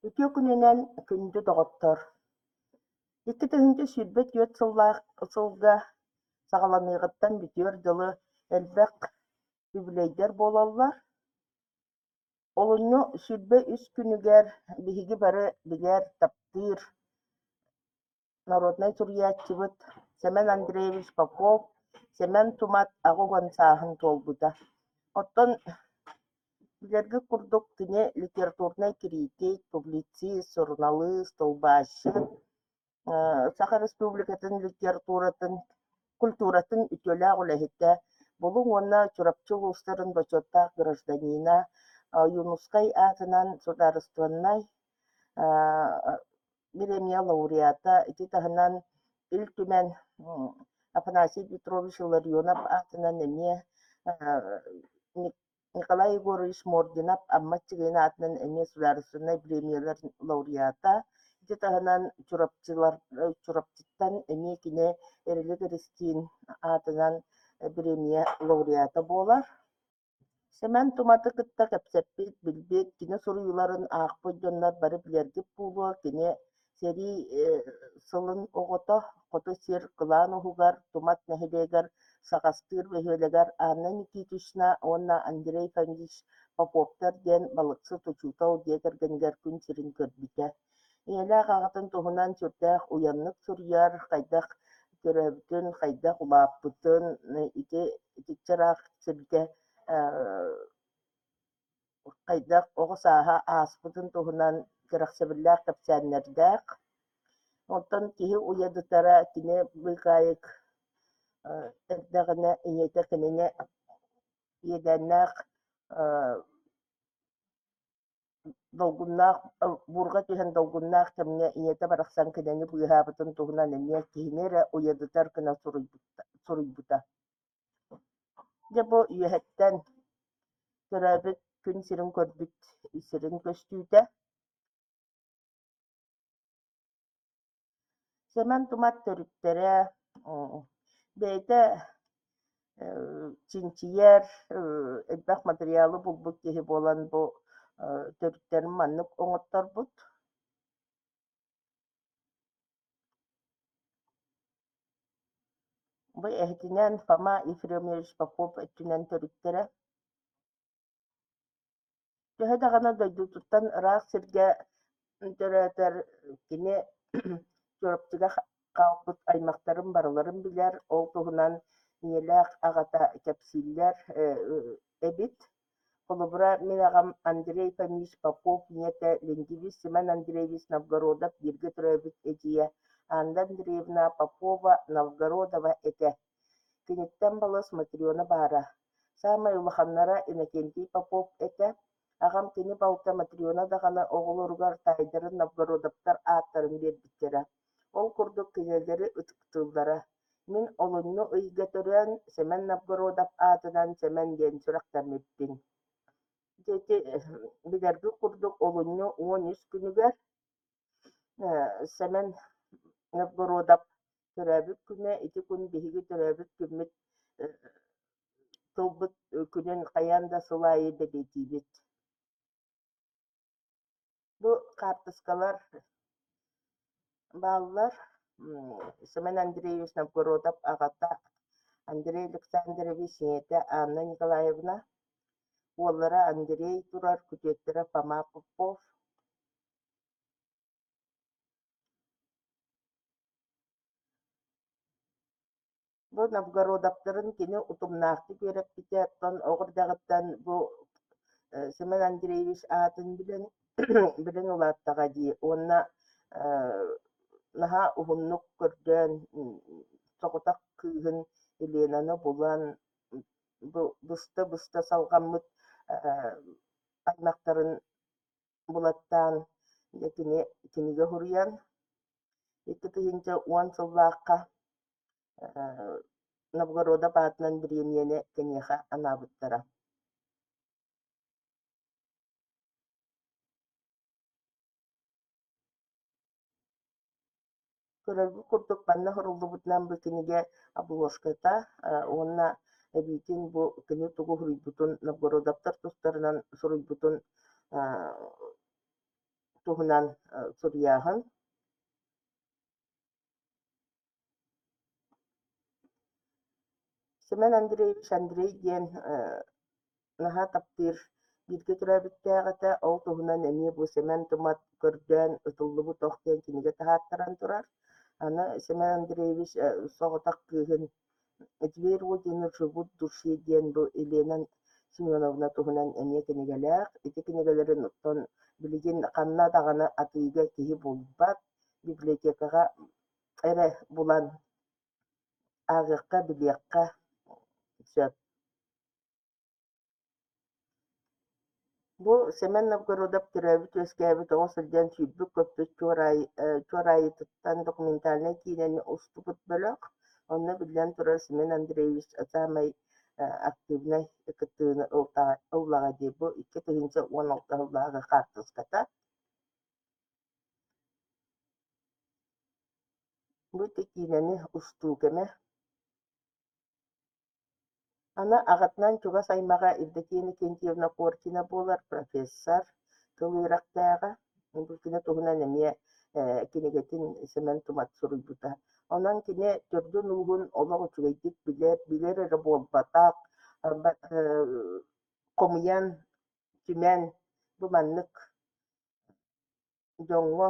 Үтүө күнүнэн, күндү доҕоттор! 2024 сыллаах сылга саҕаланыаҕыттан бүтүөр дылы элбэх үбүлүөйдэр буолаллар. Олунньу 23 күнүгэр биһиги бары билэр, таптыыр народнай суруйааччыбыт Сэмэн Андреевич Попов Сэмэн Тумат 80 сааһын туолбута. Оттон билэргит курдук кини литературнай кириитик, публицист, суруналыыс, тылбаасчыт, Саха Республикатын литературатын, культуратын үтүөлээх үлэһитэ, Булуҥ уонна Чурапчы улуустарын бочуоттаах гражданина, Ойуунускай аатынан судаарыстыбаннай Бириэмийэ лауреата, ити таһынан Ил Түмэн Афанасий Петрович Илларионов аатынан эмиэ Николай Егорович Мординов Амма Аччыгыйын аатынан эмиэ судаарыстыбаннай бириэмийэлэр лауреата. Ити таһынан Чурапчылар Чурапчыттан эмиэ кини Эрилик Эристиин аатынан бириэмийэ лауреата буолар. Сэмэн Туматы кытта кэпсэппит, билбит, кини суруйууларын аахпыт дьоннор бары билэргит буолуо, кини сэрии сылын оҕото, хоту сир кылаан уһугар, Тумат нэһилиэгэр Саҕастыыр бөһүөлэгэр Анна Никитична уонна Андрей Фомич Поповтар диэн балыксыт учуутал дьиэ кэргэнигэр күн сирин көрбүтэ. Ийэлээх аҕатын туһунан сүрдээх уйаннык суруйар, хайдах төрөөбүтүн, хайдах улааппытын, ити итиччэ ыраах сиргэ хайдах оҕо сааһа ааспытын туһунан кэрэхсэбиллээх кэпсээннэрдээх. Оттон киһи уйадытара кини быыкаайык эрдэҕинэ ийэтэ кинини иэдээннээх Долгуннаах буурҕа түһэн долгуннаах кэмҥэ ийэтэ барахсан кинини быыһаабытын туһунан эмиэ киһини эрэ уйадытар гына суруйбута. Дьэ бу үөһэттэн төрөөбүт күн сирин көрбүт сирин көстүүтэ. Сэмэн Тумат төрүттэрэ бэйэтэ чинчийэр, элбэх матырыйаалы булбут киһи буолан бу төрүттэрин маннык оҥотторбут. Бу эһэтинэн Фома Ефремович Попов өттүнэн төрүттэрэ. Төһө даҕаны дойдутуттан ыраах сиргэ төрөөтөр, кини Чурапчыга хаалбыт аймахтарын барыларын билэр, ол туһунан ийэлээх аҕата кэпсииллэр эбит. Холобура, мин аҕам Андрей Фомич Попов ийэтэ Лингвист Семен Андреевич Новгородов бииргэ төрөөбүт эдьиийэ Анна Андреевна Попова Новгородова этэ. Киниттэн балыс Матрена баара. Саамай улаханнара Иннокентий Попов этэ. Аҕам кини балта Матрена даҕаны оҕолоругар таайдарын Новгородовтар ааттарын биэрбиттэрэ. Ол курдук кинилэри ытыктыыллара. Мин олунньу ыйга төрөөн, Сэмэн Новгородов аатынан Сэмэн диэн сүрэхтэммиппин. Дьэ ити билэргит курдук олунньу 13 күнүгэр Сэмэн Новгородов төрөөбүт күнэ, ити күн биһиги төрөөбүт күммүт тылбыт күнүн хайаан да сыл аайы бэлиэтиибит. Бу хаартыскалар бааллар. Семен Андреевич Новгородов аҕата Андрей Александрович ийэтэ Анна Николаевна, уоллара Андрей турар, күтүөттэрэ Фома Попов. Бу Новгородовтарын кини утумнаахтык үөрэппитэ, оттон оҕо эрдэҕиттэн бу Семен Андреевич аатын билэн билэн улааттаҕа дии уонна наһаа уһуннук көрдөөн соҕотох кыыһын Еленаны булан бу быста-быста салҕаммыт аймахтарын булаттаан дьэ кини кинигэ суруйан 2010 сыллаахха Новгородов аатынан бириэмийэни киниэхэ анаабыттара. Көрөргүт курдук манна суруллубутунан бу кинигэ обложката уонна эбиитин бу кини тугу суруйбутун, Новгородовтар тустарынан суруйбутун. туһунан суруйааһын. Семен Андреевич Андрей диэн наһаа таптыыр бииргэ төрөөбүттээх этэ, ол туһунан эмиэ бу Сэмэн Тумат көрдөөн «Ытыллыбыт ох» диэн кинигэ таһааттаран турар. Аны Семен Андреевич соҕотох кыыһын «Две родины живут в душе» диэн бу Елена Семеновна туһунан эмиэ кинигэлээх. Ити кинигэлэрин оттон билигин ханна даҕаны атыыга киһи булбат, библиотекаҕа эрэ булан ааҕыахха, билиэххэ сөп. Бу Сэмэн Новгородов төрөөбүт-үөскээбит оҕо сылдьан сүүрбүт-көппүт Чуораайытыттан документальнай киинэни устубут бөлөх. Онно биллэн турар Семен Андреевич саамай активнай кыттыыны ыллаҕа дии. Бу 2016 сыллааҕы хаартыската. Бу ити киинэни устуу кэмэ. Аны аҕатынан чугас аймаҕа Евдокия Иннокентьевна Коркина буолар, профессор, тыл үөрэхтээҕэ. Бу кини туһунан эмиэ кинигэтин Сэмэн Тумат суруйбута. Онон кини төрдүн-ууһун олох үчүгэйдик билэр, билэр эрэ буолбатах, хомуйан, түмэн бу маннык дьоҥҥо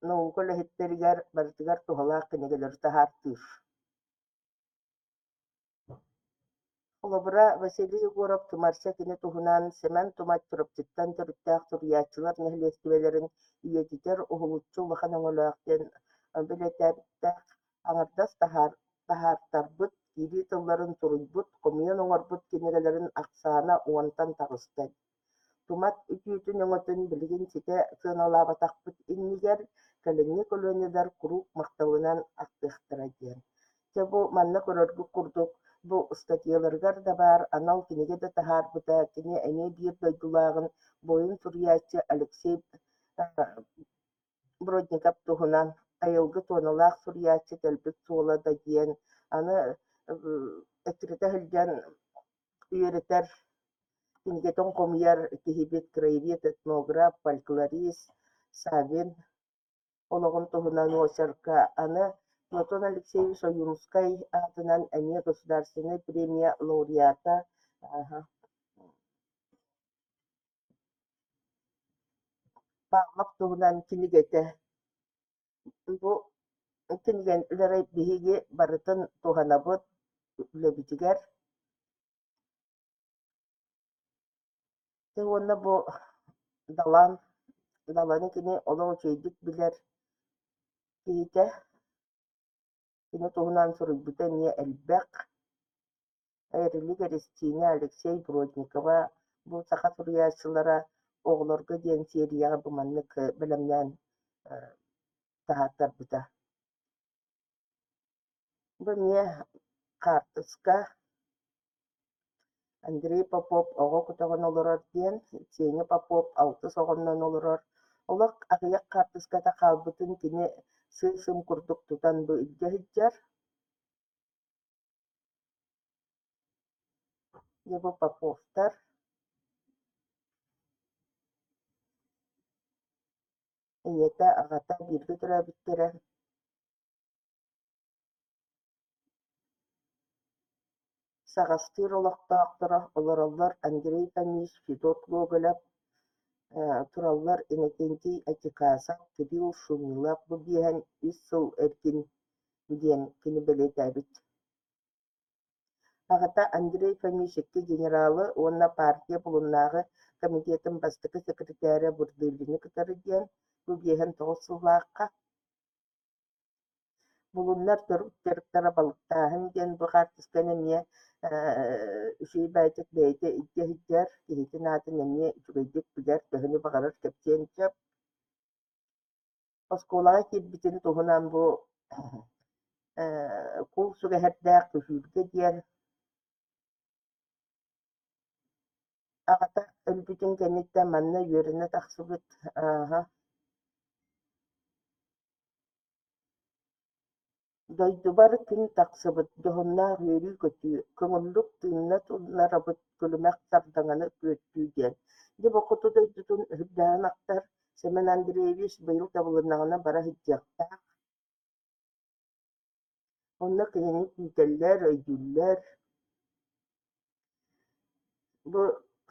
наука үлэһиттэригэр барытыгар туһалаах кинигэлэри таһаартыыр. Холобура, Василий Егоров Тумарча кини туһунан Сэмэн Тумат Чурапчыттан төрүттээх суруйааччылар нэһилиэстибэлэрин үйэтитэр уһулуччу улахан өҥөлөөх диэн бэлиэтээбиттээх, аҥардас таһаартарбыт, киирии тылларын суруйбут, хомуйан оҥорбут кинигэлэрин ахсаана уонтан таҕыста Тумат үтүөтүн-өҥөтүн билигин ситэ сыаналаабатахпыт иннигэр, кэлиҥҥи көлүөнэлэр куруук махталынан ахтыахтара диэн. Дьэ бу манна көрөргүт курдук, бу ыстатыйаларыгар да баар анал кинигэ да таһаарбыта, кини эмиэ биир дойдулааҕын буойун суруйааччы Алексей Бродников туһунан айылгы туоналаах суруйааччы кэлбит суола да диэн аны эккирэтэ сылдьан үөрэтэр кинигэтин хомуйар киһибит краевед, этнограф, фольклорист Саввин олоҕун туһунан уочарка аны Платон Алексеевич Ойуунускай аатынан эмиэ государственнай премия лауреата Павлов туһунан кинигэтэ. Бу кинигэлэри биһиги барытын туһанабыт үлэбитигэр. Дьэ уонна бу Далан, Даланы кини олох үчүгэйдик билэр киһитэ. Кини туһунан суруйбута эмиэ элбэх. Эрилик Эристиинэ, Алексей Бродникова бу саха суруйааччылара оҕолорго диэн сиэрийэҕэ бу маннык бэлэмнээн таһааттарбыта. Бу эмиэ хаартыска Андрей Попов оҕо көтөҕөн олорор диэн, Сеня Попов алтыс оҕоннон олорор. Олох аҕыйах хаартыската хаалбытын кини сыы-сым курдук тутан бу илдьэ сылдьар. Дьэ бу Поповтар ийэтэ, аҕата бииргэ төрөөбүттэрэ Саҕастыыр олохтоохторо олороллор Андрей Фомич, Федот Гоголев, тураллар Иннокентий Ачикасов, Кирилл Шумилов бу биэһэн үс сыл эргин диэн кини бэлиэтээбит. Аҕата Андрей Фомич икки генералы уонна партия Булуннааҕы комитетын бастакы секретарэ Бурдылины кытары диэн бу биэһэн тоҕус сыллаахха Булуннар төрүт дьарыктара балыктааһын диэн бу хаартысканы эмиэ үчүгэй баайдык бэйэтэ илдьэ сылдьар, киһитин аатын эмиэ үчүгэйдик билэр, төһөнү баҕарар кэпсиэн сөп. Оскуолаҕа киирбитин туһунан бу куул сүгэһэрдээх күһүүргэ диэн аҕата өлбүтүн кэнниттэн манна үөрэнэ тахсыбыт ааһа Дойдубар күн тахсыбыт, дьоһуннаах үөрүү-көтүү, көҥүллүк тыынна туннарабыт, күлүмэх сардаҥаны күөттүү диэн. Дьэ бу хоту дойдутун үрдээҕин ахтар Семен Андреевич быйыл табылыннаҕына бара сылдьыахтаах. Онно кинини күүтэллэр, өйдүүллэр. Бу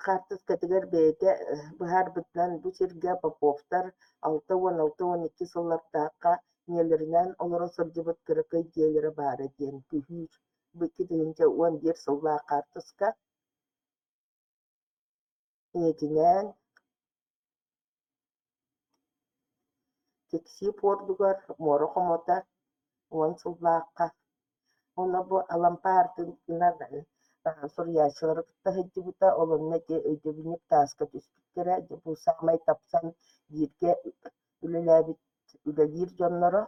хаартыскатыгар бэйэтэ быһаарбытынан бу сиргэ Поповтар 60-62 сыллардаахха ийэлэринээн олоро сылдьыбыт кыракый дьиэлэрэ баара диэн күһүүр. Бу 2011 сыллаах хаартыска. Ийэтинээн Тиксии пуордугар муора хомото 10 сыллаахха уонна бу Алампа аартыгынан суруйааччылары кытта сылдьыбыта, ол онно ити өйдөбүнньүк тааска түспүттэрэ. Дьэ бу саамай тапсан бииргэ үлэлээбит үлэлиир дьонноро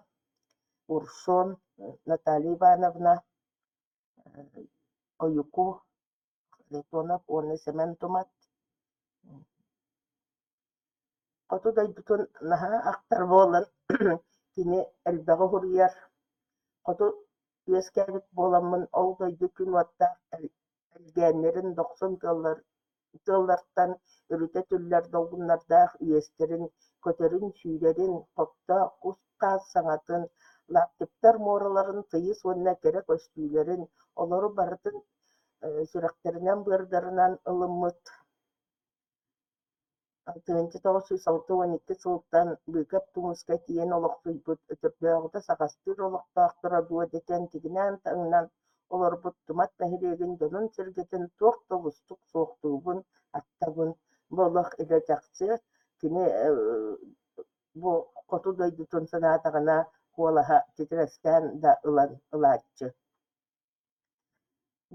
Урсун, Наталья Ивановна, Ойуку Харитонов уонна Сэмэн Тумат. Хоту дойдутун наһаа ахтар буолан кини элбэҕи уһуруйар. Хоту үөскээбит буоламмын ол дойду күн уоттаах элгээннэрин дохсун тыаллартан өрүтэ түллэр долгуннардаах үөстэрин, көтөрүн-сүүрэрин, хоптоох кус-хаас саҥатын, лаптевтар муораларын тыйыс уонна кэрэ көстүүлэрин, олору барытын сүрэхтэринэн-быардарынан ылыммыт 1962 сылтан Быыкап Тумуска тиийэн олохсуйбут, өтөрдөөҕүтэ Саҕастыыр олохтоохторо дуо дэтэн тигинээн-таҥнан олорбут Тумат нэһилиэгин дьонун-сэргэтин туох да олустук суохтуубун, ахтабын. Бу олох илэ-чахчы кини бу хоту дойдутун санаатаҕына куолаһа титирэстээн да ылан ылааччы.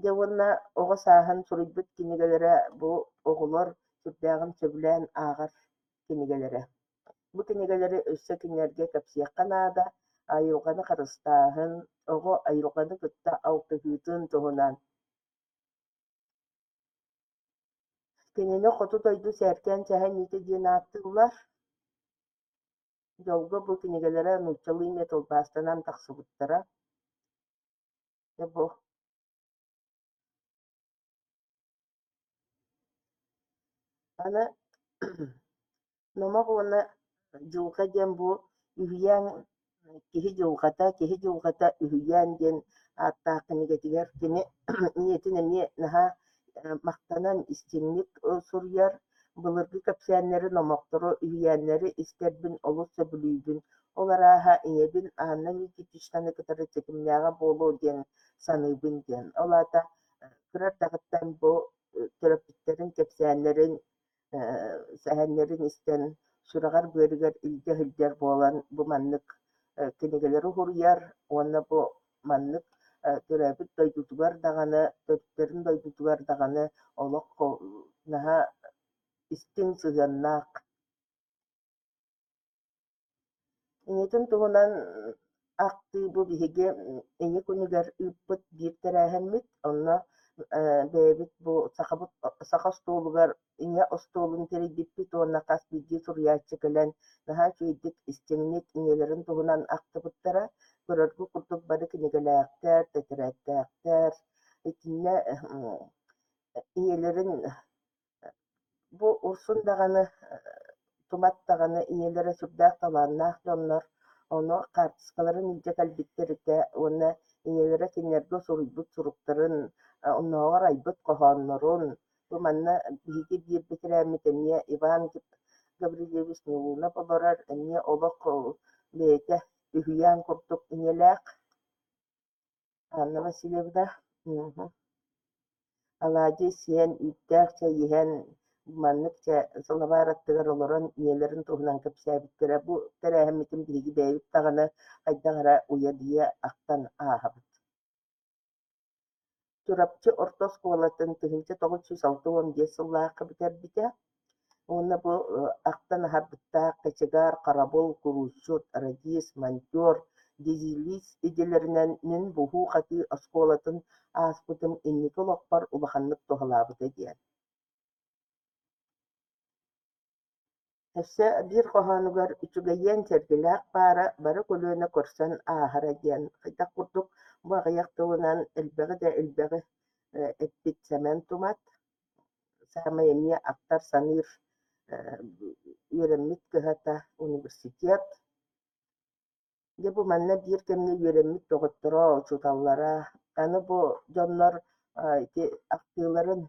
Дьэ уонна оҕо сааһын суруйбут кинигэлэрэ бу оҕолор сүрдээҕин сөбүлээн ааҕар кинигэлэрэ. Бу кинигэлэри өссө кинилэргэ кэпсиэххэ наада, айылҕаны харыстааһын, оҕо айылҕаны кытта алтыһыытын туһунан. Кинини хоту дойду сээркээн сэһэнньитэ диэн ааттыыллар. Дьолго бу кинигэлэрэ нууччалыы эмиэ тылбаастанан тахсыбыттара. Дьэ бу Аны номох уонна дьылҕа диэн бу үһүйээн киһи дьылҕата, киһи дьылҕата үһүйээн диэн ааттаах кинигэтигэр кини ийэтин эмиэ наһаа махтанан истиҥник суруйар, былыргы кэпсээннэри, номохтору, үһүйээннэри истэрбин олус сөбүлүүбүн. Ол арааһа ийэбин Анна Никитичнаны кытары ситимнээҕэ буолуо диэн саныыбын диэн. Ол аата кыра эрдэҕиттэн бу төрөппүттэрин кэпсээннэрин, сэһэннэрин истэн сүрэҕэр-быарыгар илдьэ сылдьар буолан бу маннык кинигэлэри уһуруйар уонна бу маннык төрөөбүт дойдутугар даҕаны, төрүттэрин дойдутугар даҕаны олох наһаа истиҥ сыһыаннаах. Ийэтин туһунан ахтыы бу биһиги Ийэ күнүгэр ыыппыт биир тэрээһиммит. Онно бэйэбит бу сахабыт саха остуолугар ийэ остуолун тэрийбиппит уонна хас биирдии суруйааччы кэлэн наһаа үчүгэйдик истиҥник ийэлэрин туһунан ахтыбыттара. Көрөргө курдук бары кинигэлээхтэр, тэтэрээттээхтэр. Итиннэ ийэлэрин Бу Урсун даҕаны, Тумат даҕаны ийэлэрэ сүрдээх талааннаах дьоннор, ону хаартыскаларын илдьэ кэлбиттэр этэ уонна ийэлэрэ кинилэргэ суруйбут суруктарын, оннооҕор айбыт хоһооннорун, бу манна биһиги биир бэтэрээммит эмиэ Иван Гаврильевич Нелунов олорор, эмиэ олох бэйэтэ үһүйээн курдук ийэлээх Анна Васильевна Алаадьы сиэн, үүттээх чэй иһэн, маннык чэ сылабаар аттыгар олорон ийэлэрин туһунан кэпсээбиттэрэ. Бу тэрээһиммитин биһиги бэйэбит даҕаны хайдах эрэ уйадыйа ахтан ааһабыт. Чурапчы орто оскуолатын 1965 сыллаахха бүтэрбитэ. Уонна бу ахтан аһарбыттаах кочегар, харабыл, куруусчут, радист, монтер, дизелист идэлэринэн мин буһуу-хатыы оскуолатын ааспытым инники олохпор улаханнык туһалаабыта диэн. Өссө биир хоһоонугар «Үчүгэйиэн сэргэлээх баара, бары көлүөнэ көрсөн ааһара» диэн хайдах курдук бу аҕыйах тылынан элбэҕи да элбэҕи эппит Сэмэн Тумат. Саамай эмиэ ахтар-саныыр үөрэммит кыһата университет. Дьэ бу манна биир кэмҥэ үөрэммит доҕотторо, учууталлара, аны бу дьоннор ити ахтыыларын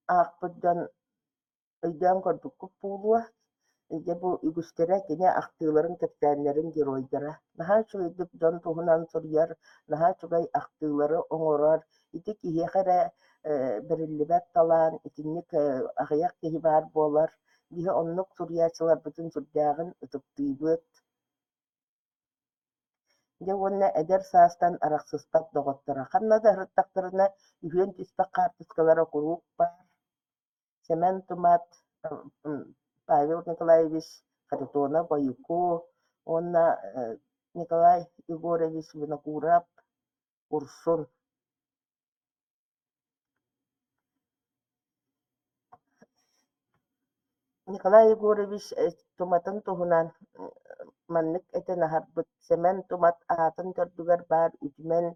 аахпыт дьон өйдөөн көрбүккүт буолуо. Дьэ бу үгүстэрэ кини ахтыыларын, кэпсээннэрин геройдара. Наһаа үчүгэйдик дьон туһунан суруйар, наһаа үчүгэй ахтыылары оҥорор. Ити киһиэхэ эрэ бэриллибэт талаан, итинник аҕыйах киһи баар буолар. Биһи оннук суруйааччыларбытын сүрдээҕин ытыктыыбыт. Дьэ уонна эдэр саастан арахсыспат доҕотторо ханна да сырыттахтарына үһүөн түспэх хаартыскалара куруук баар. Сэмэн Тумат, Павел Николаевич Харитонов-Ойуку уонна Николай Егорович Винокуров Урсун. Николай Егорович Туматын туһунан маннык этэн аһарбыт: Сэмэн Тумат аатын төрдүгэр баар үтүмэн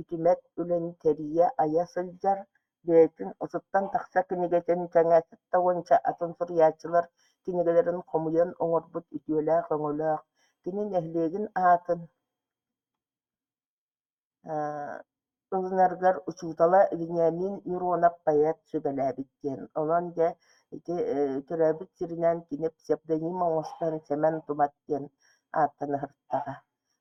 үтүмэт үлэни тэрийэ айа сылдьар, бэйэтин 30-тан тахса кинигэтин тэҥэ 60 атын суруйааччылар кинигэлэрин хомуйан оҥорбут үтүөлээх-өҥөлөөх. Кини нэһилиэгин аатын ылынарыгар учуутала Вениамин Миронов поэт сүбэлээбит диэн. Онон дьэ ити төрөөбүт сиринэн кини псевдоним оҥостон Сэмэн Тумат диэн ааттана сырыттаҕа.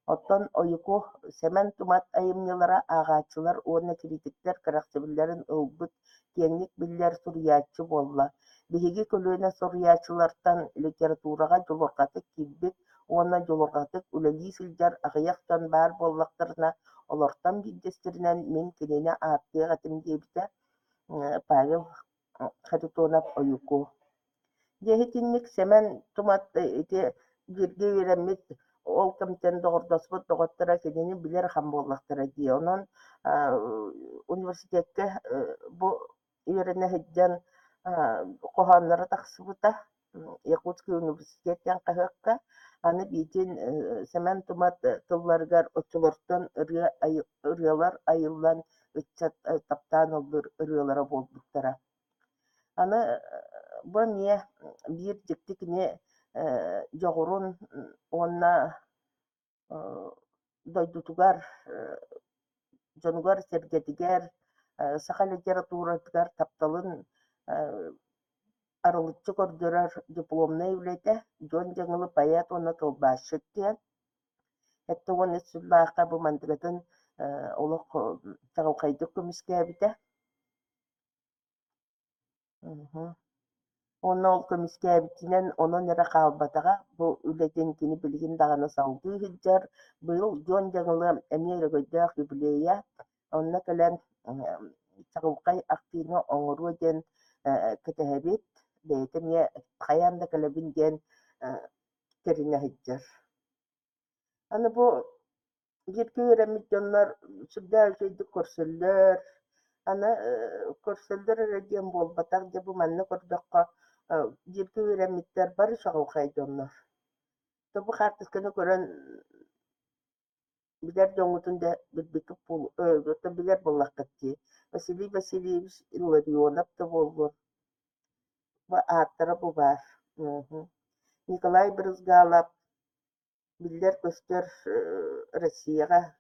Оттон Ойуку Сэмэн Тумат айымньылара ааҕааччылар уонна кириитиктэр кэрэхсэбиллэрин ылбыт, киэҥник биллэр суруйааччы буолла. Биһиги көлүөнэ суруйааччылартан литератураҕа дьулурҕатык киирбит уонна дьулурҕатык үлэлии сылдьар аҕыйах дьон баар буоллахтарына, олортон биирдэстэринэн мин кинини ааттыах этим диэбитэ Павел Харитонов-Ойуку. Дьэ итинник Сэмэн Тумат ити бииргэ үөрэммит, ол кэмтэн доҕордоспут доҕотторо кинини билэр ахан буоллахтара дии. Онон университекка бу үөрэнэ сылдьан хоһоонноро тахсыбыта Якутский университет диэн хаһыакка. Аны биитин Сэмэн Тумат тылларыгар оччолортон ырыа ырыалар айыллан ыччат таптаан ыллыыр ырыалара буолбуттара. Аны бу эмиэ биир дьикти кини дьоҕурун уонна дойдутугар, дьонугар-сэргэтигэр, саха литературатыгар тапталын арылыччы көрдөрөр дипломнай үлэтэ Дьуон Дьаҥылы поэт уонна тылбаасчыт диэн. 73 сыллаахха бу мандыгатын олох чаҕылхайдык көмүскээбитэ. Уонна ол көмүскээбитинэн онон эрэ хаалбатаҕа, бу үлэтин кини билигин даҕаны салгыы сылдьар. Быйыл Дьуон Дьаҥылы эмиэ өрөгөйдөөх юбилейа, онно кэлэн чаҕылхай ахтыыны оҥоруо диэн кэтэһэбит, бэйэтэ эмиэ хайаан да кэлэбин диэн тэринэ сылдьар. Аны бу бииргэ үөрэммит дьоннор сүрдээх үчүгэйдик көрсөллөр, аны көрсөллөр эрэ диэн буолбатах, дьэ бу манна көрдөххө бииргэ үөрэммиттэр бары чаҕылхай дьоннор. То бу хаартысканы көрөн билэр дьоҥҥутун да билбиккит буолуо, билэр буоллаххыт дии. Василий Васильевич Илларионов да буоллун, бу ааттара бу баар. Николай Брызгалов биллэр-көстөр Россияҕа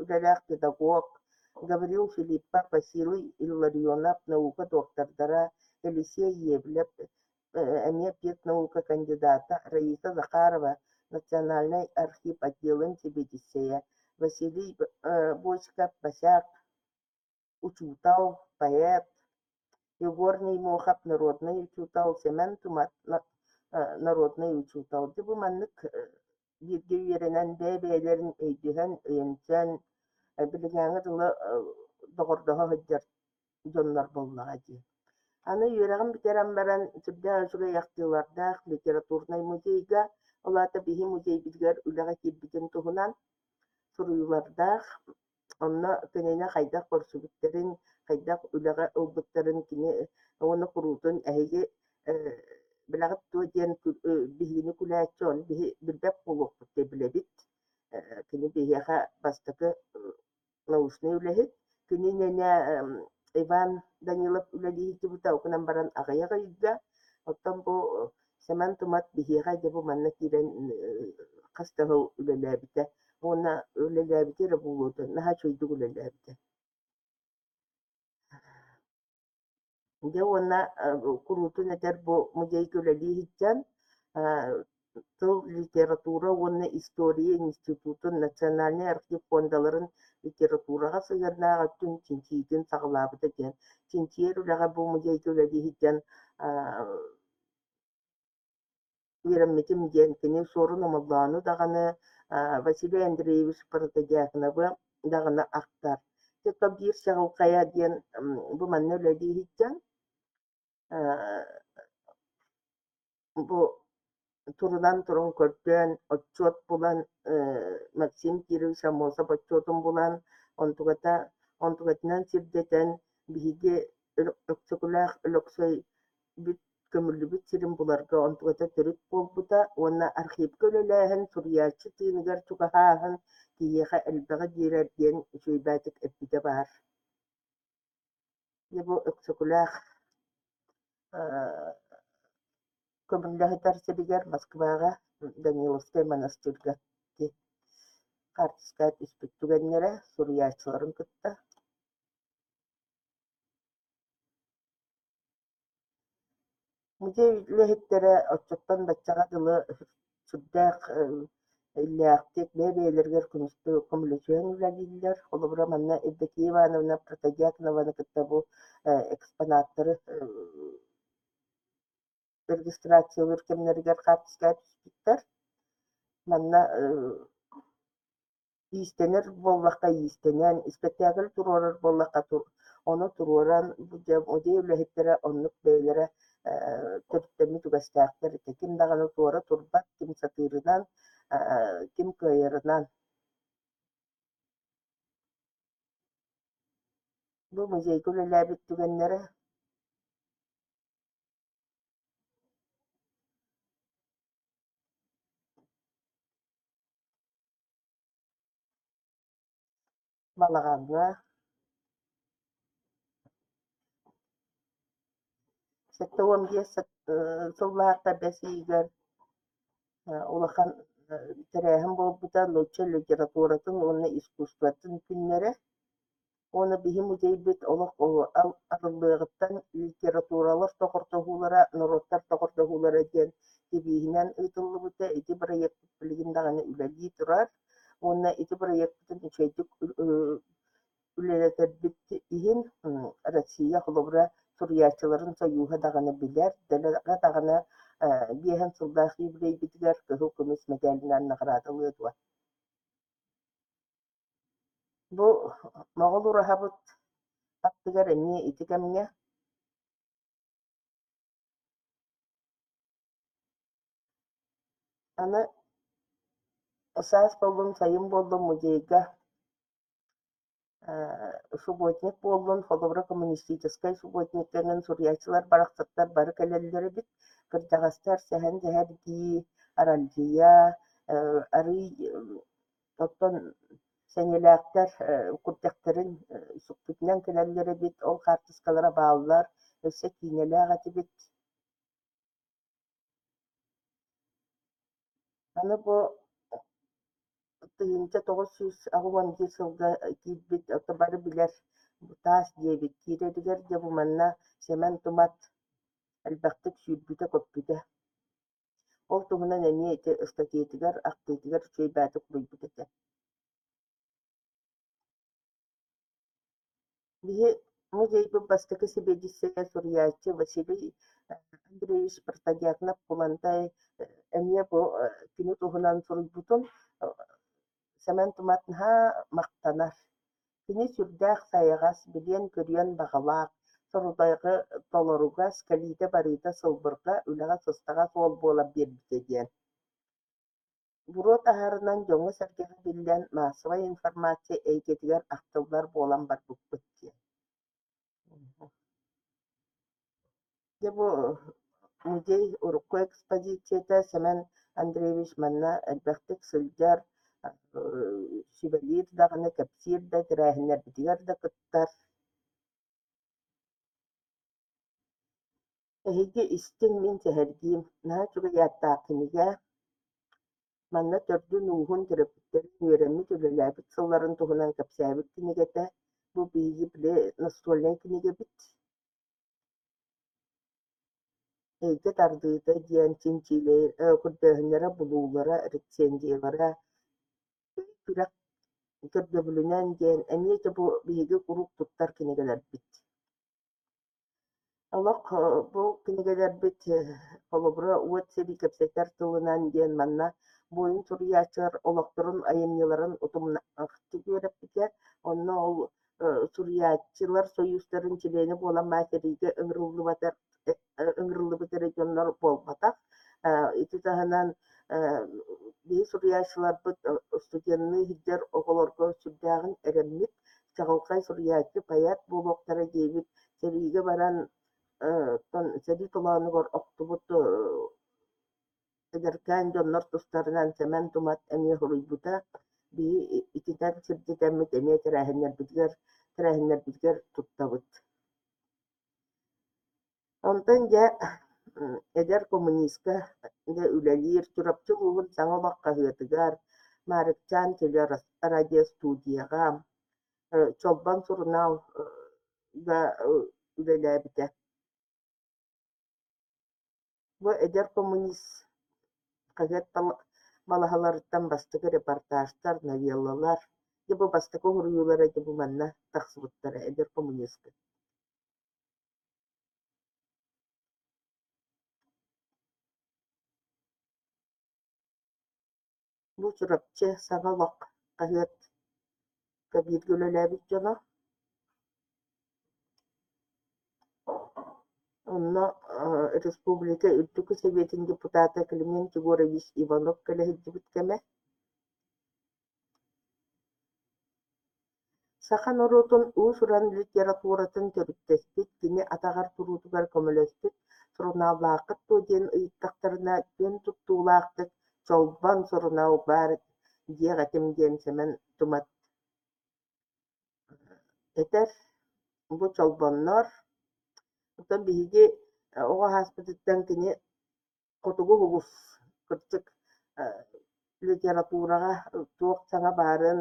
үлэлээх педагог Гаврил Филиппов, Василий Илларионов наука доктордара, Елисей Иевлев эмиэ педнаука кандидата, Раиса Захарова Национальнай архив отделын сэбиэдиссэйэ, Василий Бочков-Босяк учуутал, поэт, Егор Неймохов народнай учуутал, Сэмэн Тумат народнай учуутал. Дьэ бу маннык бииргэ үөрэнэн, бэйэ-бэйэлэрин өйдөһөн, өйөнсөн, билиҥҥээҥи дылы доҕордоһо сылдьар дьоннор буоллаҕа дии. Аны үөрэҕин бүтэрэн баран сүрдээх үчүгэй ахтыылардаах литературнай музейга, ол аата биһи музейбытыгар үлэҕэ киирбитин туһунан суруйуулардаах. Онно кинини хайдах көрсүбүттэрин, хайдах үлэҕэ ылбыттарын кини уонна куруутун эһиги билэҕит дуо диэн биһигини күлээччи, ону биһи билбэт буолуохпут диэн билэбит. Кини биһиэхэ бастакы научнай үлэһит. Кини иннинэ Иван Данилов үлэлии сылдьыбыта, ол гынан баран аҕыйах ыйга. Оттон бу Сэмэн Тумат биһиэхэ дьэ бу манна киирэн хас да сыл үлэлээбитэ уонна үлэлээбитэ эрэ буолуо дуо, наһаа үчүгэйдик үлэлээбитэ. Дьэ уонна куруутун этэр бу музейга үлэлии сылдьан тыл, литература уонна история институтун, национальнай архив фондаларын литератураҕа сыһыаннаах өттүн чинчийиитин саҕалаабыта диэн. Чинчийэр үлэҕэ бу музейга үлэлии сылдьан үөрэммитим диэн кини Суорун Омоллоону даҕаны, Василий Андреевич Протодьяконовы даҕаны ахтар. Дьэ биир чаҕылхайа диэн бу манна үлэлии сылдьан бу турунан туран көрдөөн отчуот булан Максим Кирович Аммосов отчуотун булан онтугата онтугатынан сирдэтэн биһиги Өксөкүлээх Өлөксөй бүт көмүллүбүт сирин буларга онтуката төрүт буолбута уонна архивка үлэлээһин суруйааччы тыыныгар чугаһааһын киһиэхэ элбэҕи биэрэр диэн үчүгэйбээтик эппитэ баар. Дьэ бу Өксөкүлээх көмүллэ сытар сиригэр Москваҕа Даниловскай монастырьга хаартыскаҕа түспүт түгэннэрэ суруйааччыларын кытта. Музей үлэһиттэрэ оччоттон баччаҕа дылы сүрдээх иллээхтик бэйэ-бэйэлэригэр көмөлөсүһэн үлэлииллэр. Холобура, манна Евдокия Ивановна Протодьяконованы кытта бу экспонаттары регистрациялыыр кэмнэригэр хаартыскаҕа түспүттэр. Манна Иистэнэр буоллахха иистэнэн, испэктээкил туруорар буоллахха ону туруоран, музей үлэһиттэрэ оннук бэйэлэрэ төрүттэммит үгэстээхтэр этэ. Ким даҕаны туора турбат, ким сатыырынан, ким кыайарынан. Бу музейга үлэлээбит түгэннэрэ. Балаҕаҥҥа 75 сыллаахха бэс ыйыгар улахан тэрээһин буолбута нуучча литературатын уонна искусствотын күннэрэ. Уонна биһи музейбыт олох арыллыаҕыттан литературалар доҕордоһуулара, норуоттар доҕордоһуулара диэн девиһинэн ыытыллыбыта. Ити бырайыакпыт билигин даҕаны үлэлии турар. Уонна ити бырайыакпытын үчүгэйдик үлэлэтэрбит иһин Россия холобура суруйааччыларын сойууһа даҕаны билэр, дэлэҕэ даҕаны биэһэн сыллаах юбилейбитигэр кыһыл көмүс мэтээлинэн наҕараадалыа дуо. Бу Моҕол ураһабыт аттыгар эмиэ ити кэмҥэ Аны саас буоллун, сайын буоллун музейга субботник буоллун, холобура коммунистическай субботниктарынан суруйааччылар барахсаттар бары кэлэллэр эбит. Кырдьаҕастар сэһэн-сэһэргии, аралдьыйа, арыый оттон сэниэлээхтэр курдэхтэрин сүкпүтүнэн кэлэллэр эбит, ол хаартыскалара бааллар, өссө киинэлээх этибит. Аны бу 1981 сылга киирбит ото бары билэр таас диэбит киирэригэр дьэ бу манна Сэмэн Тумат элбэхтик сүүрбүтэ-көппүтэ. Ол туһунан эмиэ ити ыстатыйатыгар, ахтыытыгар үчүгэй баҕайытык суруйбут этэ. Биһи музейбыт бастакы сэбиэдиссэйэ суруйааччы Василий Андреевич Протодьяконов-Кулантай эмиэ бу кини туһунан суруйбутун Сэмэн Тумат наһаа махтанар. Кини сүрдээх сайаҕас, билиэн-көрүөн баҕалаах, сорудаҕы толоругас, кэлиитэ-барыыта сылбырҕа, үлэҕэ сыстаҕас уол буолан биэрбитэ диэн. Буруо таһаарынан дьоҥҥо-сэргэҕэ биллэн, маассабай информация эйгэтигэр ахтыллар буолан барбыппыт диэн. Дьэ бу музей урукку экспозицията Сэмэн Андреевич манна элбэхтик сылдьар, сүбэлиир даҕаны, кэпсиир да, тэрээһиннэрбитигэр да кыттар. Эһиги истиҥ, мин сэһэргиим, наһаа үчүгэй ааттаах кинигэ. Манна төрдүн-ууһун, төрөппүттэрин, үөрэммит, үлэлээбит сылларын туһунан кэпсээбит кинигэтэ. Бу биһиги били настольнай кинигэбит. Эйгэ тардыыта диэн чинчиилэр, көрдөөһүннэрэ, булуулара, рецензиялара күрэх көрдөбүлүнэн диэн эмиэ да бу биһиги куруук туттар кинигэлэрбит. Олох бу кинигэлэрбит холобура «Уот сэрии кэпсэтэр тылынан» диэн манна буойун суруйааччылар олохторун, айымньыларын утумнаахтык үөрэппитэ. Онно ол суруйааччылар сойуустарын чилиэнэ буолан баар сэриигэ ыҥырыллыбатар ыҥырыллыбыт эрэ дьоннор буолбатах. Ити таһынан биһи суруйааччыларбыт студенныы сылдьар оҕолорго сүрдээҕин эрэммит, чаҕылхай суруйааччы, поэт буолуохтара диэбит сэриигэ баран сэрии толоонугар охтубут эдэркээн дьоннор тустарынан Сэмэн Тумат эмиэ суруйбута. Биһи итинэн сирдэтэммит эмиэ тэрээһиннэрбитигэр тэрээһиннэрбитигэр туттабыт. Онтон дьэ эдэр коммунистка дьэ үлэлиир Чурапчы улууһун Саҥа олох хаһыатыгар, Маарыкчаан телерадиостудияҕа, Чолбон сурунаалга үлэлээбитэ. Бу «Эдэр коммунист» хаһыат балаһаларыттан бастакы репортажтар, новеллалар, дьэ бу бастакы уһуруйуулара дьэ бу манна тахсыбыттара «Эдэр коммунистка». Бу Чурапчы «Саҥа олох» хаһыатка бииргэ үлэлээбит дьоно. Онно республика Үрдүкү Сэбиэтин депутата Климент Егорович Иванов кэлэ сылдьыбыт кэмэ. Саха норуотун уус-уран литературатын төрүттэспит, кини атаҕар туруутугар көмөлөспүт сурунааллааххыт дуо диэн ыйыттахтарына, күөн туттуулаахтык «Чолбон» сурунаал баар диэх этим диэн Сэмэн Тумат этэр. Бу чолбоннор. Оттон биһиги оҕо ааспытыттан кини Хотугу сулус кырдьык литератураҕа туох саҥа баарын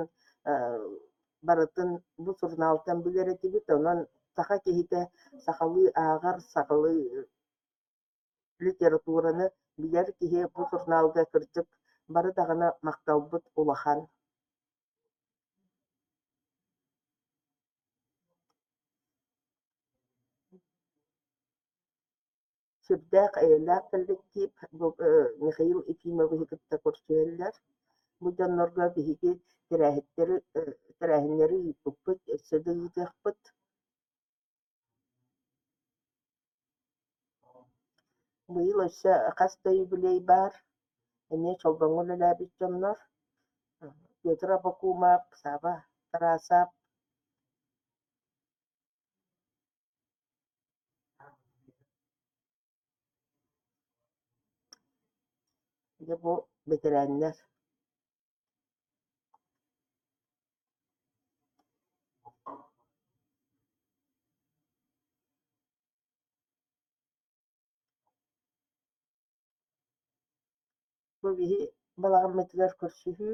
барытын бу сурунаалтан билэр этибит. Онон саха киһитэ сахалыы ааҕар, сахалыы литератураны билэр киһи бу сурунаалга кырдьык бары даҕаны махталбыт улахан. Сүрдээх эйэлээх кэллэктиип бу Михаил Ефимовиһы кытта көрсүһэллэр. Бу дьоннорго биһиги тэрээһиттэри тэрээһиннэри ыыппыппыт, өссө да ыытыахпыт. Быйыл өссө хас да юбилей баар, эмиэ Чолбоҥҥо үлэлээбит дьоннор Петр Абакумов, Сава Тарасов. Дьэ бу бэтэрээннэр Бу биһи балаҕаммытыгар көрсүһүү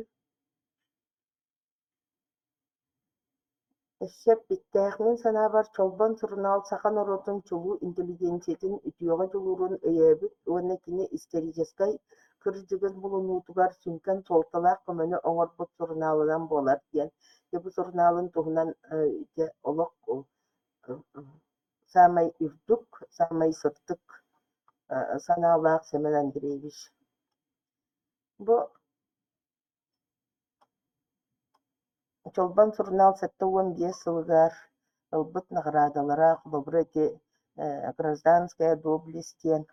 Өссө эппиттээх, мин санаабар, Чолбон сурунаал саха норуотун чулуу интеллигенциятын үтүөҕэ дьулуурун өйөөбүт уонна кини историческай кырдьыгын булунуутугар сүҥкэн суолталаах көмөнү оҥорбут сурунаалынан буолар диэн. Дьэ бу сурунаалын туһунан дьэ олох саамай үрдүк, саамай сырдык санаалаах Семен Андреевич. Бу Чолбон сурунаал 75 сылыгар ылбыт наҕараадалара, холобура ити «Гражданская доблесть» диэн.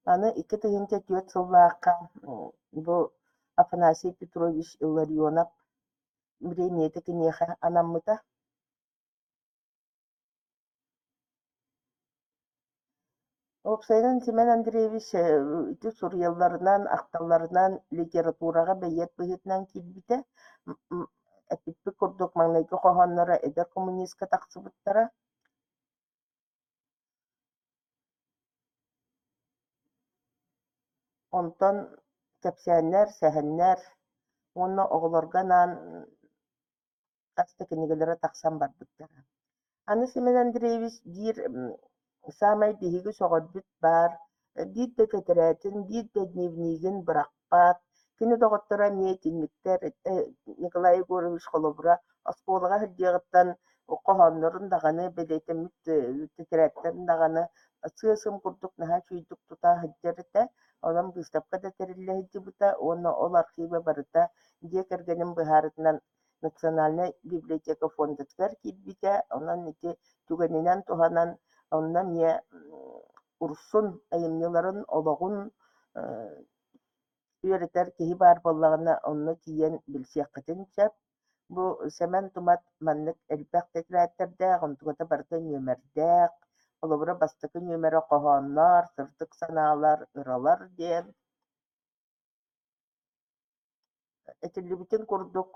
Аны 2004 сыллаахха бу Афанасий Петрович Илларионов бириэмийэтэ киниэхэ анаммыта. Уопсайынан Семен Андреевич ити суруйалларынан, ахталларынан литератураҕа бэйиэт быһыытынан киирбитэ. Эппиппит курдук маҥнайгы хоһоонноро «Эдэр коммунистка» тахсыбыттара. Онтон кэпсээннэр, сэһэннэр уонна оҕолорго анаан хас да кинигэлэрэ тахсан барбыттара. Аны Семен Андреевич биир саамай биһиги сөҕөрбүт баар, биир да тэтэрээтин, биир да дневнигин бырахпат. Кини доҕотторо эмиэ итинниктэр. Николай Егорович холобура оскуолаҕа сылдьыаҕыттан хоһооннорун даҕаны, бэлиэтэммит тэтэрээттэрин даҕаны сыа-сым курдук наһаа үчүгэйдик тута сылдьар этэ. Онон быыстапка да тэриллэ сылдьыбыта уонна ол архыыба барыта дьиэ кэргэнин быһаарытынан Национальнай библиотека фондатыгар киирбитэ. Онон ити түгэнинэн туһанан онно эмиэ Урсун айымньыларын олоҕун үөрэтэр киһи баар буоллаҕына, онно тиийэн билсиэххитин сөп. Бу Сэмэн Тумат маннык элбэх тэтэрээттэрдээх, онтуката барыта нүөмэрдээх. Холобура, бастакы нүөмэрэ хоһоонноор, сырдык санаалар, ыралар диэн. Этиллибитин курдук,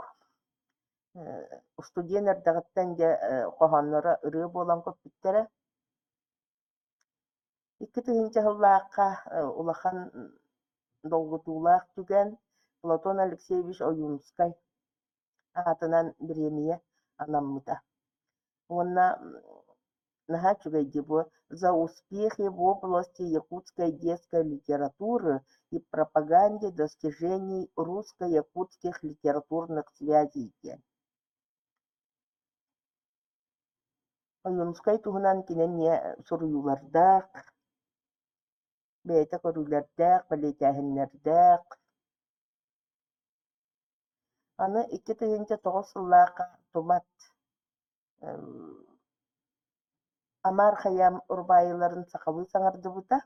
устудьуон эрдэҕиттэн дьэ хоһоонноро ырыа буолан көппүттэрэ. 2000 сыллаахха улахан долгутуулаах түгэн Платон Алексеевич Ойуунускай аатынан бириэмийэ анаммыта. Уонна наһаа үчүгэй дии бу «За успехи в области якутской детской литературы и пропаганде достижений русско-якутских литературных связей» диэн. Ойуунускай туһунан кини эмиэ суруйуулардаах, бэйэтэ көрүүлэрдээх, бэлиэтээһиннэрдээх. Аны 2009 сыллаахха Тумат Амар Хайам рубаиларын сахалыы саҥардыбыта,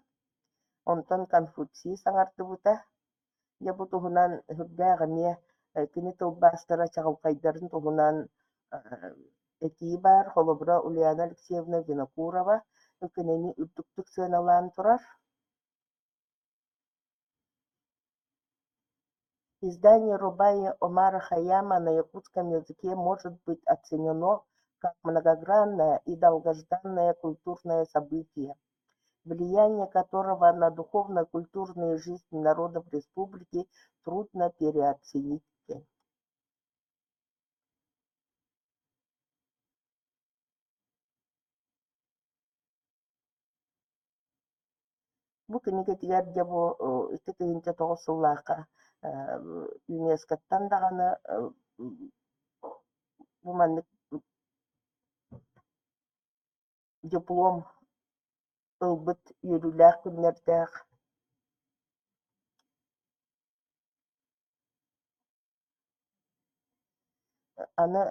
онтон Конфуций саҥардыбыта. Дьэ бу туһунан сүрдээх эмиэ кини тылбаастара чаҕылхайдарын туһунан этии баар. Холобура, Ульяна Алексеевна Винокурова кинини үрдүктүк сыаналаан турар. Издание рубаи Омара Хайяма на якутском языке может быть оценено как многогранное и долгожданное культурное событие, влияние которого на духовно-культурную жизнь народов республики трудно переоценить. Бу кинигэтигэр дьэ бу 2009 сыллаахха ЮНЕСКО-ттан даҕаны бу маннык диплом ылбыт үөрүүлээх күннэрдээх. Аны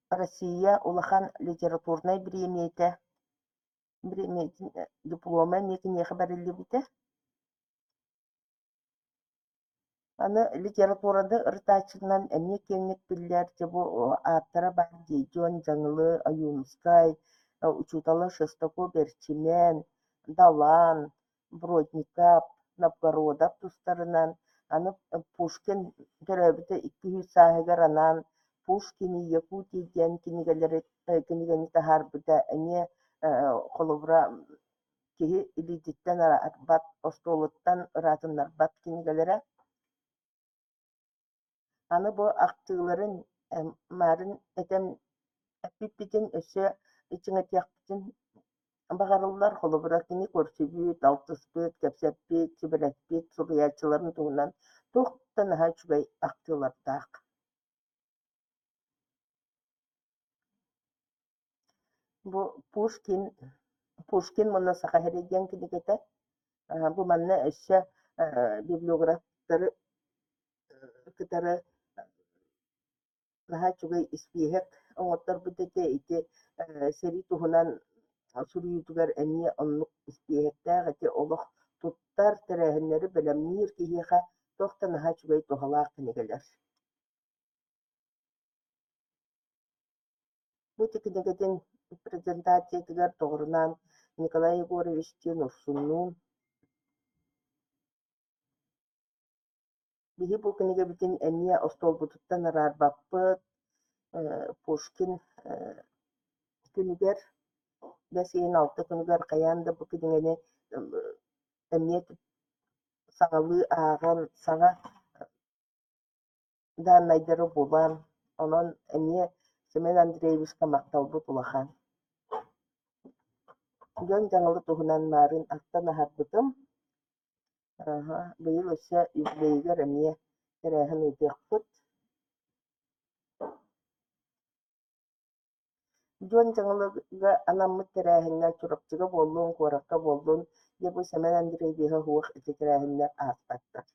Россия улахан литературнай бириэмийэтэ бириэмийэтин диплома эмиэ киниэхэ бэриллибитэ. Аны литератураны ырытааччынан эмиэ киэҥник биллэр дьэ бу ааттара баар дии Дьуон Дьаҥылы, Ойуунускай, учуутала Шестаков Эрчимэн, Далан, Бродников, Новгородов тустарынан, аны Пушкин төрөөбүтэ 200 сааһыгар анаан «Пушкин и Якутия» диэн кинигэлэри кинигэни таһаарбыта эмиэ холобура киһи илиититтэн араарбат, остуолуттан ыраатыннарбат кинигэлэрэ. Аны бу ахтыыларын маарын этэн эппиппитин өссө чиҥэтиэхпитин баҕарыллар. Холобура, кини көрсүбүт, алтыспыт, кэпсэппит, сүбэлэспит суруйааччыларын туһунан туох да наһаа үчүгэй ахтыылардаах. Бу Пушкин Пушкин уонна Саха сирэ диэн кинигэтэ. Бу манна өссө библиографтары кытары наһаа үчүгэй испииһэк оҥотторбут этэ. Ити сэрии туһунан суруйуутугар эмиэ оннук испииһэктээх ити олох туттар, тэрээһиннэри бэлэмниир киһиэхэ туох да наһаа үчүгэй туһалаах кинигэлэр. Бу ити кинигэтин презентациятыгар доҕорунаан Николай Егоровичтыын Урсуннуун Биһи бу кинигэбитин эмиэ остуолбутуттан араарбаппыт, Пушкин күнүгэр, бэс ыйын алта күнүгэр хайаан да бу кинигэни эмиэ саҥалыы ааҕан, саҥа дааннайдары булан, онон эмиэ Семен Андреевичка махталбыт улахан. Дьон дьаҥылы туһунан маарыын ахтан аһарбытым. Быйыл өссө юбилейыгар эмиэ тэрээһин ыытыахпыт. Дьон дьаҥылыга анаммыт тэрээһиҥҥэ Чурапчыга буоллун, куоракка буоллун, дьэ бу Сэмэн Андреевиһы суох ити тэрээһиннэр ааспаттар.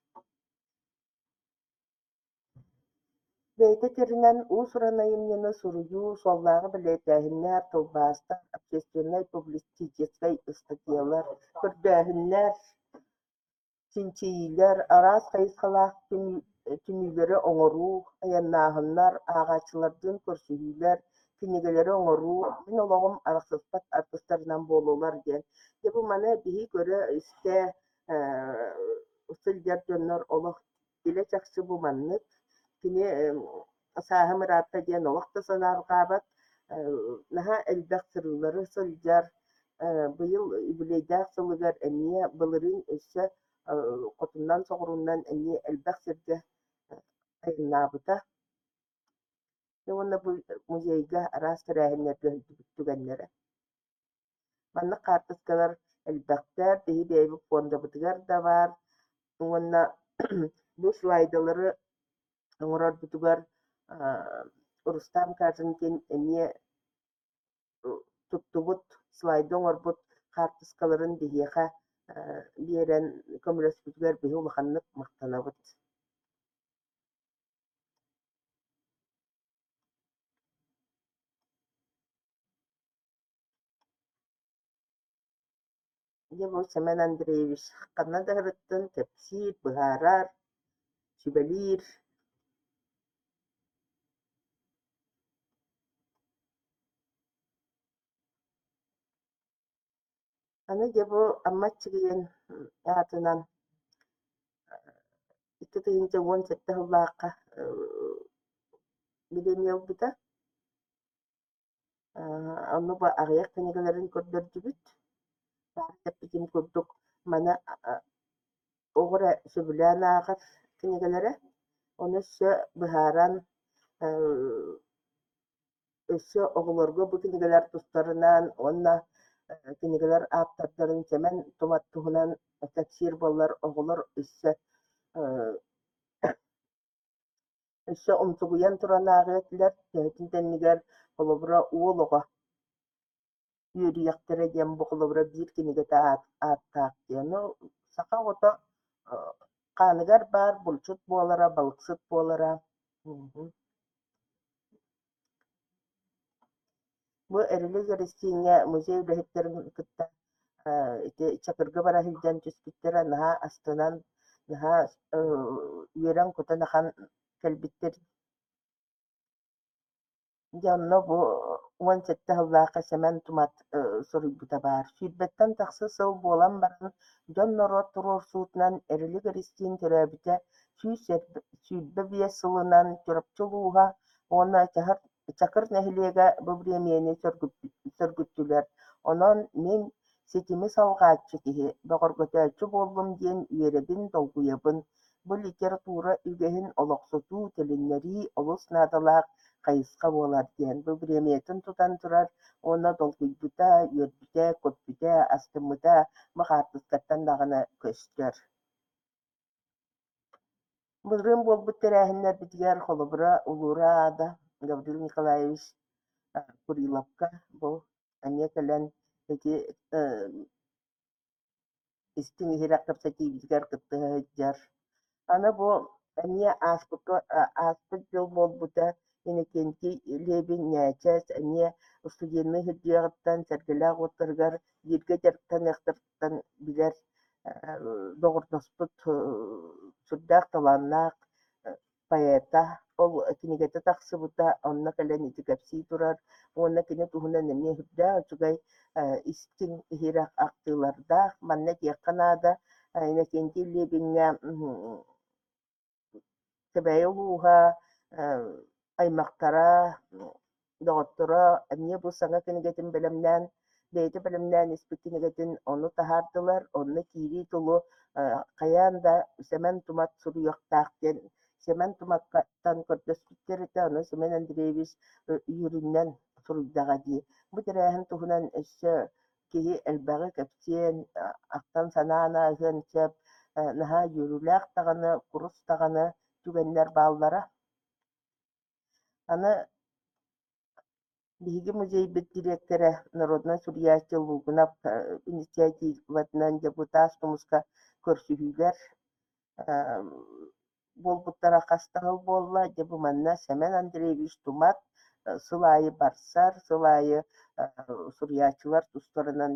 Бэйэтэ этэринэн, уус-уран айымньыны суруйуу, суоллааҕы бэлиэтээһиннэр, тылбаастар, общественнай, публицистическай ыстатыйалар, көрдөөһүннэр, чинчийиилэр, араас хайысхалаах түмүүлэри оҥоруу, айаннааһыннар, ааҕааччылардыын көрсүһүүлэр, кинигэлэри оҥоруу мин олоҕум арахсыспат аргыстарынан буоллулар диэн. Дьэ бу маны биһи көрө-истэ сылдьар дьоннор олох илэ-чахчы бу маннык. Кини сааһым ыраатта диэн олох да санаарҕаабат, наһаа элбэх сырыылары сылдьар. Быйыл үбүлүөйдээх сылыгар эмиэ былырыын өссө хотуннан-соҕуруунан эмиэ элбэх сиргэ айаннаабыта. Уонна бу музейга араас тэрээһиннэргэ сылдьыбыт түгэннэрэ. Маннык хаартыскалар элбэхтэр, биһи бэйэбит пуондабытыгар да баар уонна бу слайдалары оҥорорбутугар Рустам Каженкин эмиэ туттубут, слайда оҥорбут хаартыскаларын биһиэхэ биэрэн көмөлөспүтүгэр биһи улаханнык махтанабыт. Дьэ бу Сэмэн Андреевич ханна да сырыттын кэпсиир, быһаарар, сүбэлиир. Аны дьэ бу Амма Аччыгыйын аатынан 2017 сыллаахха бириэмийэ ылбыта. Онно бу аҕыйах кинигэлэрин көрдөрдүбүт. Эппитим курдук, маны оҕо эрэ сөбүлээн ааҕар кинигэлэрэ. Ону өссө быһааран, өссө оҕолорго бу кинигэлэр тустарынан уонна кинигэлэр ааптардарын Сэмэн Тумат туһунан кэпсиир буоллар, оҕолор өссө Өссө умсугуйан туран ааҕыа этилэр, төһөтүн кэннигэр, холобура, уол оҕо үөрүйэхтэрэ диэн бу холобура биир кинигэтэ ааттаах диэн. Ну, саха оҕото хааныгар баар булчут буолара, балыксыт буолара. Бу Эрилик Эристииҥҥэ музей үлэһиттэрин кытта ити Чакырга бара сылдьан түспүттэрэ наһаа астынан, наһаа үөрэн-көтөн ахан кэлбиттэр. Дьэ онно бу 17 сыллаахха Сэмэн Тумат суруйбута баар. Сүүрбэттэн тахса сыл буолан баран, дьон-норуот туруорсуутунан Эрилик Эристиин төрөөбүтэ 125 сылынан Чурапчы улууһа уонна Чакыр нэһилиэгэ бу бириэмийэни сөргүттүлэр, онон мин ситими салҕааччы киһи, бөҕөргөтөөччү буоллум диэн үөрэбин, долгуйабын. Бу литература үгэһин олохсутуу, тилиннэрии олус наадалаах хайысха буолар диэн бу бириэмийэтин тутан турар уонна долгуйбута, үөрбүтэ, көппүтэ, астыммыта бу хаартыскаттан даҕаны көстөр. Былырыын буолбут тэрээһиннэрбитигэр, холобура, Улуура Аада Гаврил Николаевич Куриловка бу эмиэ кэлэн ити истиҥ иһирэх кэпсэтиибитигэр кыттыһа сылдьар. Аны бу эмиэ ааспыкка ааспыт дьыл буолбута Иннокентий Левин Ньээчэс эмиэ студенныы сылдьыаҕыттан Сэргэлээх уоттарыгар бииргэ дьарыктаныахтарыттан билэр доҕордоспут сүрдээх талааннаах поэта. Ол кинигэтэ тахсыбыта, онно кэлэн ити кэпсии турар уонна кини туһунан эмиэ сүрдээх үчүгэй истиҥ иһирэх ахтыылардаах. Манна этиэххэ наада, Иннокентий Лебиҥҥэ Кэбээйи улууһа, аймахтара, доҕотторо эмиэ бу саҥа кинигэтин бэлэмнээн бэйэтэ бэлэмнээн испит кинигэтин ону таһаардылар, онно киирии тылы хайаан да Сэмэн Тумат суруйуохтаах диэн Сэмэн Туматтан көрдөспүттэр этэ, ону Семен Андреевич үөрүүнэн суруйдаҕа дии. Бу тэрээһин туһунан өссө киһи элбэҕи кэпсиэн, ахтан-санаан ааһыан сөп, наһаа үөрүүлээх даҕаны, курус даҕаны түгэннэр бааллара. Аны биһиги музейбыт дириэктэрэ, народнай суруйааччы Лугунов инициативатынан дьэ бу Таас Тумуска көрсүһүүлэр буолбуттара хас да сыл буолла. Дьэ бу манна Сэмэн Андреевич Тумат сыл аайы барсар, сыл аайы суруйааччылар тустарынан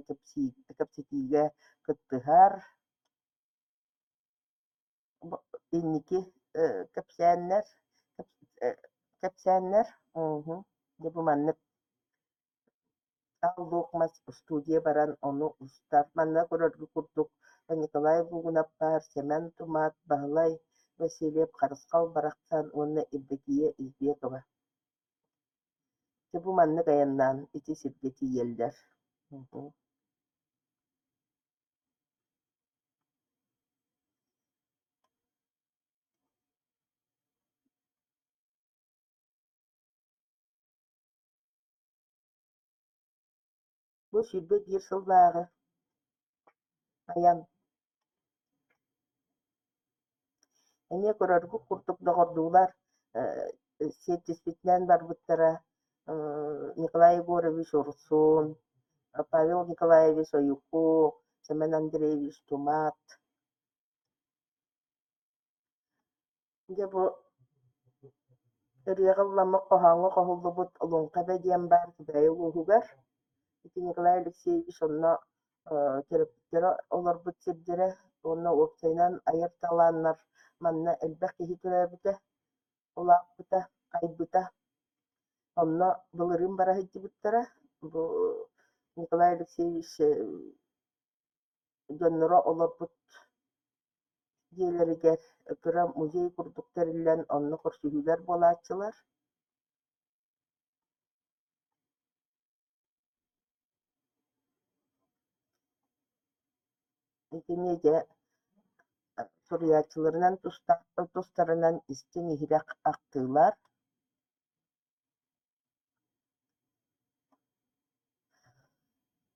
кэпсэтиигэ кыттыһар. Инники кэпсээннэр кэпсээннэр Дьэ бу маннык Аал Лук Мас студия баран ону устар. Манна көрөргүт курдук Николай Лугунов баар, Сэмэн Тумат, Баһылай Васильев, Харысхал Барахсан уонна Евдокия Избекова. Дьэ бу маннык айаннаан ити сиргэ тиийэллэр. Бу 21 сыллааҕы айан Эмиэ көрөргүт курдук доҕордуулар сиэттиспитинэн барбыттара Николай Егорович Урсун, Павел Николаевич Ойуку, Семен Андреевич Тумат. Дьэ бу ырыаҕа ылламмыт хоһооҥҥо хоһуллубут Луҥха эбэ диэн баар Кэбээйи улууһугар. Ити Николай Алексеевич онно төрөппүттэрэ олорбут сирдэрэ уонна уопсайынан айар талааннар манна элбэх киһи төрөөбүтэ, улааппыта, айбыта. Онно былырыын бара сылдьыбыттара. Бу Николай Алексеевич дьонноро олорбут дьиэлэригэр кыра музей курдук тэриллэн онно көрсүһүүлэр буолааччылар. Итини дьэ суруйааччыларынан тустарынан истиҥ-иһирэх ахтыылар.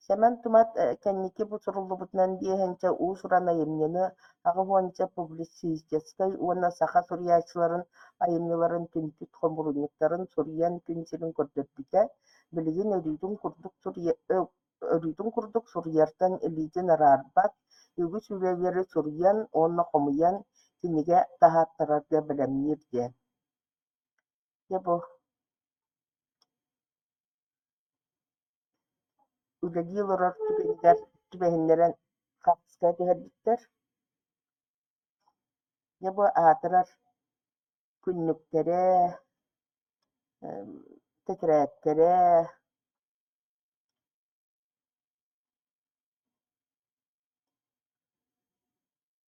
Сэмэн Тумат кэнники бу суруллубутунан биэһинчэ уус-уран айымньыны, 80 публицистическай уонна саха суруйааччыларын айымньыларын түмпүт хомуурунньуктарын суруйан күн сирин көрдөрбүтэ, билигин өрүүтүн курдук суруйартан илиитин араарбат, үгүс үлэлэри суруйан уонна хомуйан кинигэ таһааттарарга бэлэмниир диэн. Дьэ бу үлэлии олорор түгэнигэр түбэһиннэрэн хаартыскаҕа түһэрбиттэр. Дьэ бу аатырар күннүктэрэ, тэтэрээттэрэ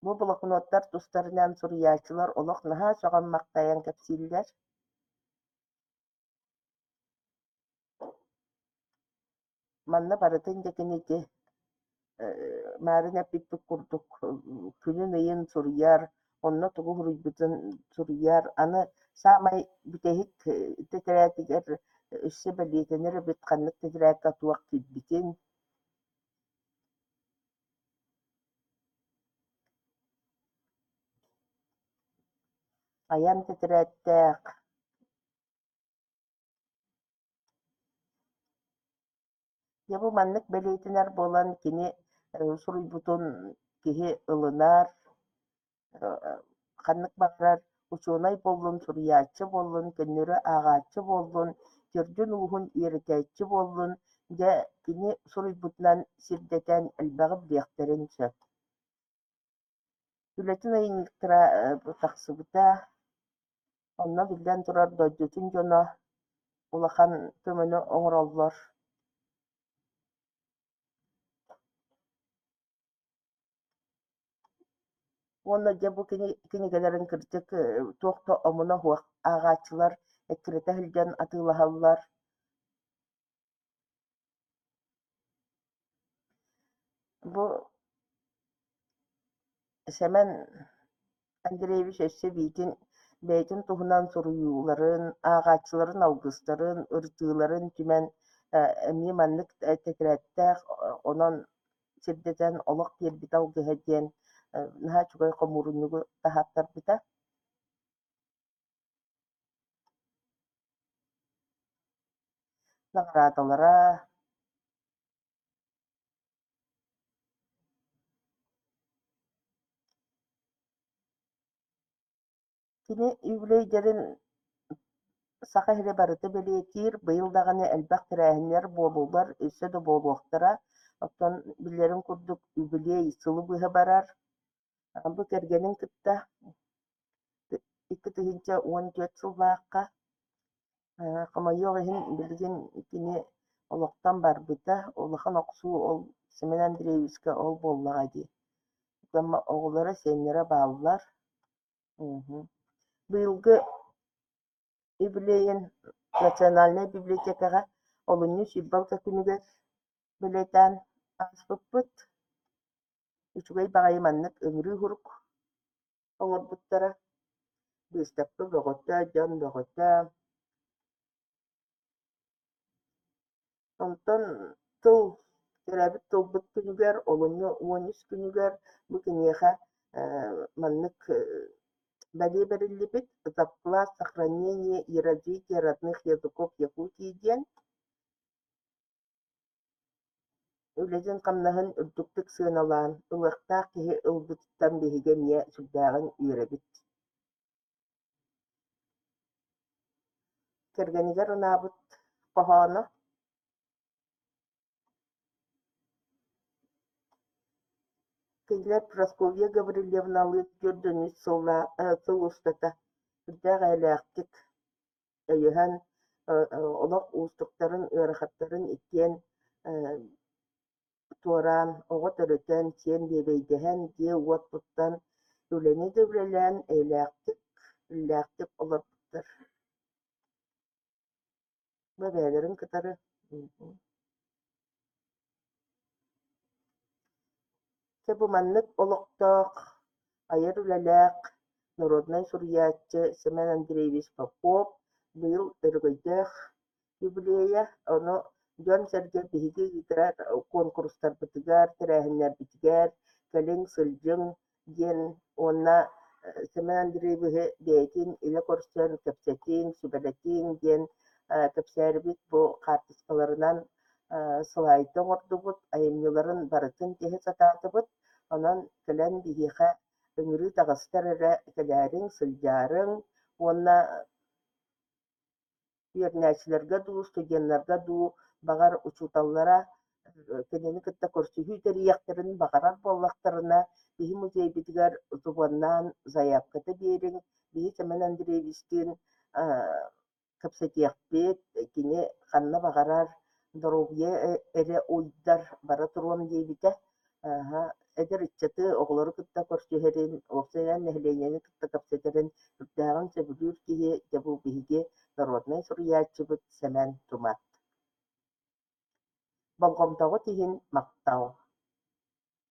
Бу блокноттар тустарынан суруйааччылар олох наһаа сөҕөн-махтайан кэпсииллэр. Манна барытын дьэ кини ити маарыҥ эппиппит курдук күнүн-ыйын суруйар, онно тугу суруйбутун суруйар. Аны саамай бүтэһик тэтэрээтигэр өссө бэлиэтэнэр эбит ханнык тэтэрээккэ туох киирбитин. Айан тэтэрээттээх Дьэ бу маннык бэлиэтэнэр буолан кини суруйбутун киһи ылынар, ханнык баҕарар учуонай буоллун, суруйааччы буоллун, көннөрү ааҕааччы буоллун, төрдүн-ууһун үөрэтээччи буоллун, дьэ кини суруйбутунан сирдэтэн элбэҕи билиэхтэрин сөп. Үлэтин ыйынньыктара тахсыбыта, онно биллэн турар дойдутун дьоно улахан көмөнү оҥороллор. Уонна дьэ бу кинигэлэрин кырдьык туох да омуна суох ааҕааччылар эккирэтэ сылдьан атыылаһаллар. Бу Сэмэн Андреевич өссө эбиитин бэйэтин туһунан суруйууларын, ааҕааччыларын алгыстарын, ырытыыларын түмэн эмиэ маннык тэтэрээттээх, онон сирдэтэн олох биэрбит алгыһа диэн наһаа үчүгэй хомуурунньугу таһааттарбыта. Наҕараадалара Кини үбүлүөйдэрин Саха сирэ барыта бэлиэтиир, быйыл даҕаны элбэх тэрээһиннэр буоллулар, өссө да буолуохтара. Оттон биллэрин курдук үбүлүөй сылы быһа барар. Бу кэргэнин кытта 2014 сыллаахха Хомойуох иһин, билигин кини олохтон барбыта, улахан охсуу ол Семен Андреевичка ол буоллаҕа дии. Оҕолоро, сиэннэрэ бааллар. Быйылгы үбүлүөйүн Национальнай библиотекаҕа олунньу 26 күнүгэр бэлиэтээн ааспыппыт. Үчүгэй баҕайы маннык ыҥырыы сурук оҥорбуттара. Быыстапка бөҕөтө, дьон бөҕөтө. Онтон тыл төрөөбүт тылбыт күнүгэр, олунньу 13 күнүгэр бу киниэхэ маннык бэлиэ бэриллибит «За вклад в сохранение и развитие родных языков Якутии» диэн Үлэтин-хамнаһын үрдүктүк сыаналаан, ылыахтаах киһи ылбытыттан биһиги эмиэ сүрдээҕин үөрэбит. Кэргэнигэр анаабыт хоһооно Кинилэр Прасковья Гаврильевналыын 43 сыл устата сүрдээх эйэлээхтик өйөһөн, олох уустуктарын, ыарахаттарын иккиэн туораан, оҕо төрөтөн, сиэн биэбэйдэһэн, дьиэ-уот туттан, үлэни да үлэлээн, эйэлээхтик, иллээхтик олорбуттар. Бу эбээлэрин кытары Дьэ бу маннык олохтоох, айар үлэлээх народнай суруйааччы Семен Андреевич Попов быйыл өрөгөйдөөх юбилейа, ону дьон-сэргэ биһиги ыытар куонкурустарбытыгар, тэрээһиннэрбитигэр кэлиҥ, сылдьыҥ диэн уонна Семен Андреевиһы бэйэтин илэ көрсөн кэпсэтиҥ, сүбэлэтиҥ диэн кэпсээрибит бу хаартыскаларынан слайда оҥордубут, айымньыларын барытын тиһэ сатаатыбыт. Онон кэлэн биһиэхэ ыҥырыы таҕыстар эрэ кэлээриҥ, сылдьаарыҥ уонна үөрэнээччилэргэ дуу, студеннарга дуу баҕар учууталлара кинини кытта көрсүһүү тэрийиэхтэрин баҕарар буоллахтарына, биһи музейбытыгар субуоннаан заявката биэриҥ, биһи Семен Андреевичтыын кэпсэтиэхпит, кини ханна баҕарар доруобуйа эрэ уйдар бара туруом диэбитэ. Эдэр ыччаты, оҕолору кытта көрсүһэрин, уопсайынан нэһилиэнньэни кытта кэпсэтэрин үрдээҕин сөбүлүүр киһи, дьэ бу биһиги народнай суруйааччыбыт Сэмэн Тумат. Болҕомтоҕут иһин махтал.